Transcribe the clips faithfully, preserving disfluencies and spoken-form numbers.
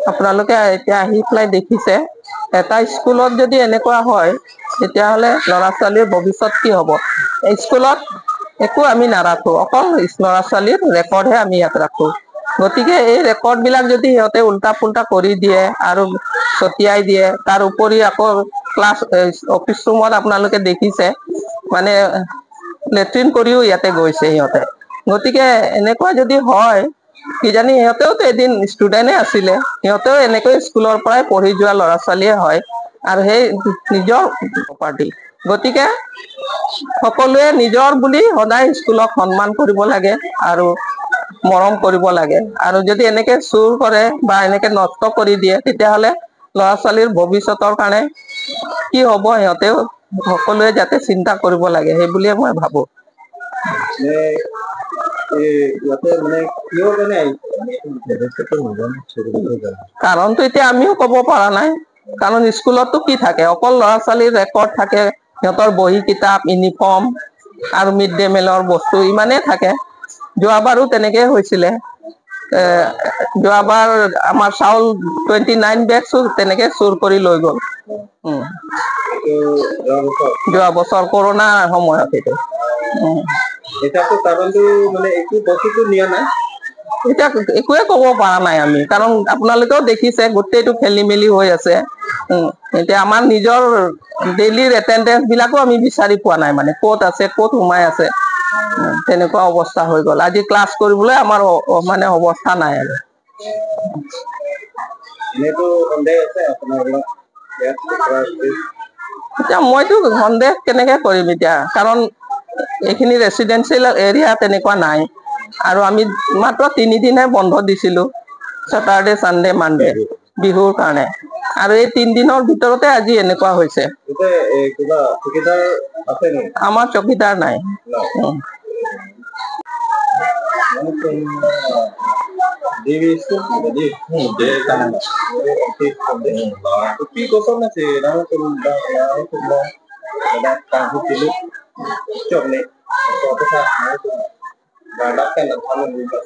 আপোনালোকে এতিয়া আহি পেলাই দেখিছে, এটা স্কুলত যদি এনেকুৱা হয়, তেতিয়াহ'লে ল'ৰা ছোৱালীৰ ভৱিষ্যত কি হ'ব? স্কুলত একো আমি নাৰাখো, অকল ল'ৰা ছোৱালীৰ ৰেকৰ্ডহে আমি ইয়াত ৰাখো। গতিকে এই ৰেকৰ্ডবিলাক যদি সিহঁতে উল্টা পুল্টা কৰি দিয়ে আৰু ছটিয়াই দিয়ে, তাৰ উপৰি আকৌ ক্লাছ, এ, অফিচ ৰুমত আপোনালোকে দেখিছে, মানে লেট্ৰিন কৰিও ইয়াতে গৈছে সিহঁতে। গতিকে এনেকুৱা যদি হয়, কিজানি সিহঁতেওতো এদিন ষ্টুডেণ্টে আছিলে, সিহঁতেও এনেকৈ স্কুলৰ পৰাই পঢ়ি যোৱা ল'ৰা ছোৱালীয়ে হয়, আৰু সেই নিজৰ প্ৰপাৰ্টি। গতিকে সকলোৱে নিজৰ বুলি সদায় স্কুলক সন্মান কৰিব লাগে আৰু মৰম কৰিব লাগে। আৰু যদি এনেকে চুৰ কৰে বা এনেকে নষ্ট কৰি দিয়ে, তেতিয়াহ'লে ল'ৰা ছোৱালীৰ ভৱিষ্যতৰ কাৰণে কি হ'ব, সিহঁতেও সকলোৱে যাতে চিন্তা কৰিব লাগে, সেই বুলিয়ে মই ভাবো। মানে, এই ইয়াতে মানে কিহৰ কাৰণে আহিছে? আমি এইটো যথেষ্ট নাজানো, চুৰ কৰি যায়। কাৰণটো এতিয়া আমিও ক'ব পৰা নাই, কাৰণ স্কুলতো কি থাকে, অকল ল'ৰা ছোৱালীৰ ৰেকৰ্ড থাকে, সিহঁতৰ বহী কিতাপ, ইউনিফৰ্ম আৰু মিড ডে মিলৰ বস্তু ইমানেই থাকে। যোৱাবাৰো তেনেকে হৈছিলে। এ, যোৱাবাৰ আমাৰ চাউল টুৱেণ্টি নাইন বেগছো তেনেকে চুৰ কৰি লৈ গ'ল। উম। এইটো যোৱা বছৰ? যোৱা বছৰ কৰোণাৰ সময়ত এইটো। উম। এতিয়াতো তাৰণটো মানে একো বস্তুটো নিয়া নাই? এতিয়া একোৱে ক'ব পৰা নাই আমি, কাৰণ আপোনালোকেও দেখিছে গোটেইটো খেলি মেলি হৈ আছে। উম, এতিয়া আমাৰ নিজৰ ডেইলিৰ এটেণ্ডেন্স বিলাকো আমি বিচাৰি পোৱা নাই, মানে ক'ত আছে, ক'ত সোমাই আছে। উম, তেনেকুৱা অৱস্থা হৈ গ'ল। আজি ক্লাছ কৰিবলৈ আমাৰ অ-, অ-, মানে অৱস্থা নাই আৰু। এনেইতো সন্দেহ আছে আপোনাৰ ইয়াত? এতিয়া মইতো সন্দেহ কেনেকে কৰিম এতিয়া, কাৰণ এইখিনি ৰেচিডেন্সিয়েল এৰিয়া তেনেকুৱা নাই। আৰু আমি মাত্ৰ তিনিদিনহে বন্ধ দিছিলো, ছেটাৰডে, ছানডে, মানডে, বিহুৰ কাৰণে। আৰু এই তিনিদিনৰ ভিতৰতে আজি এনেকুৱা হৈছে। এতিয়া, এ, কিবা চকীদাৰ আছে নেকি? আমাৰ চকীদাৰ নাই। নাই। উম। Langsung di wisnu jadi. Hmm, di kanan. Jadi, oke, oke. Hmm. Tapi kosong na si, langsung, langsung, ada tangguh dulu. Cok ni. Cok apa sah? Langsung. Dah, dah kan, dah kan, dah kan.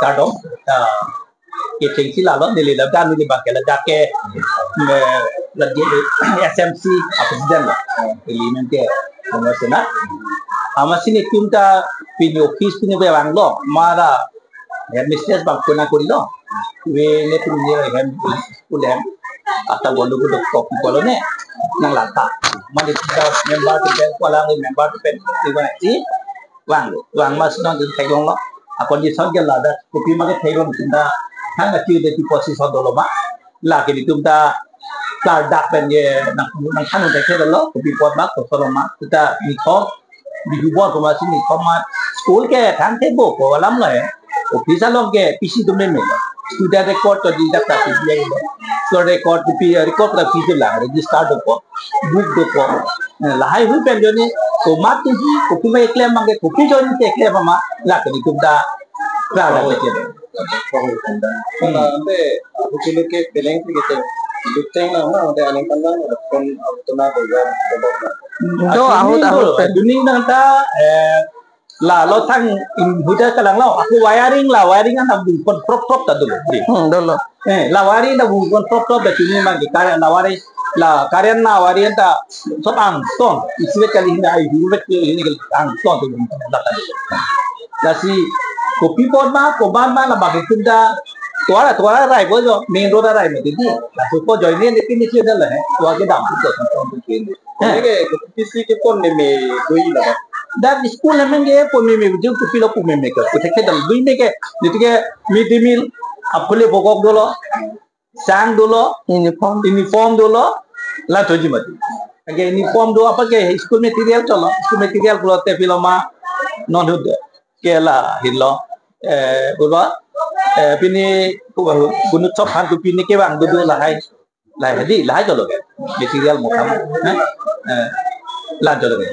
Kadong, ya. Kechengsi lalo, neli ladak, neli bangke ladak ke, me, lagi S M C president lo. Neli nangke, Bangla Sena. Amat sini tum ta pini office pini be bang lo, mara headmistress bang kuna kuri lo. We ne pini ne hem school hem. Ata bolu ko dok tok bolu ne, nang lata. Mani ta member tu pen, kuala member tu pen, tu pen, si, vanglo, vang mas nang dun theklonglo. A condition ke ladak, kopi ma ke theklong sinta, hang ati de ti position dolo ma. Lake nelitum ta, ladak pen ye, nang, nang kanu thekthedetlo, kopi apot ma, kosolo ma, kita nithom, di hubor koma si nithom ma, school ke thang thekbo, ko alam lo he. Office along ke, P C tu meme. Student record to di data P C lo. Student record, kopi record la P C la, register do ko. Book do ko. Eh, lahai hui pen joni, komat tu hi, kopi ma eklem mangke, kopi joni te eklem ma, lake nelitum ta, ra la te eklem. Hmm. Ante, aku kilo ke peleng sih gitu. Duteng na, na, ante aning pandang, kon, aku tuna, do, do, do, do. Do, ahut, ahut pen. Duning nang ta, eh, la, lo thang, in, huda kalang lo, aku wiring la, wiring an abung kon prop, prop ta dolo. Hmm, dolo. Eh, la wiring da bung kon prop prop da chini mang ke current la wiring, la current la wiring ta sob angton, isi vet kali hin da ai hu vet kali hin da angton tu bung kon da kali. Lasi kopi apot ma, komat ma la bagi kun da tuara tuara rai bo jo, main road rai ma di. Lasi ko join ne pini chi da la he, tua ke dam tu ton tu ke. He. Ini ke P C ke pon ne me dui la ba. Da school ne meng ke pon me me jung kopi lo pu me me ke. Ko thekthedam dui me ke, ni ke mid day meal, apule bokok dolo. Sang dolo, uniform, uniform dolo, la toji mati. Age uniform do apa ke school material cholo, school material pulote pilo ma non hud ke la hilo. Eh, pulo, eh, pini ku bahu, gunut chop han tu pini ke bang dudu lahai. Lahai di, lahai cholo ke. Material mo kam, eh? Eh, la cholo ke.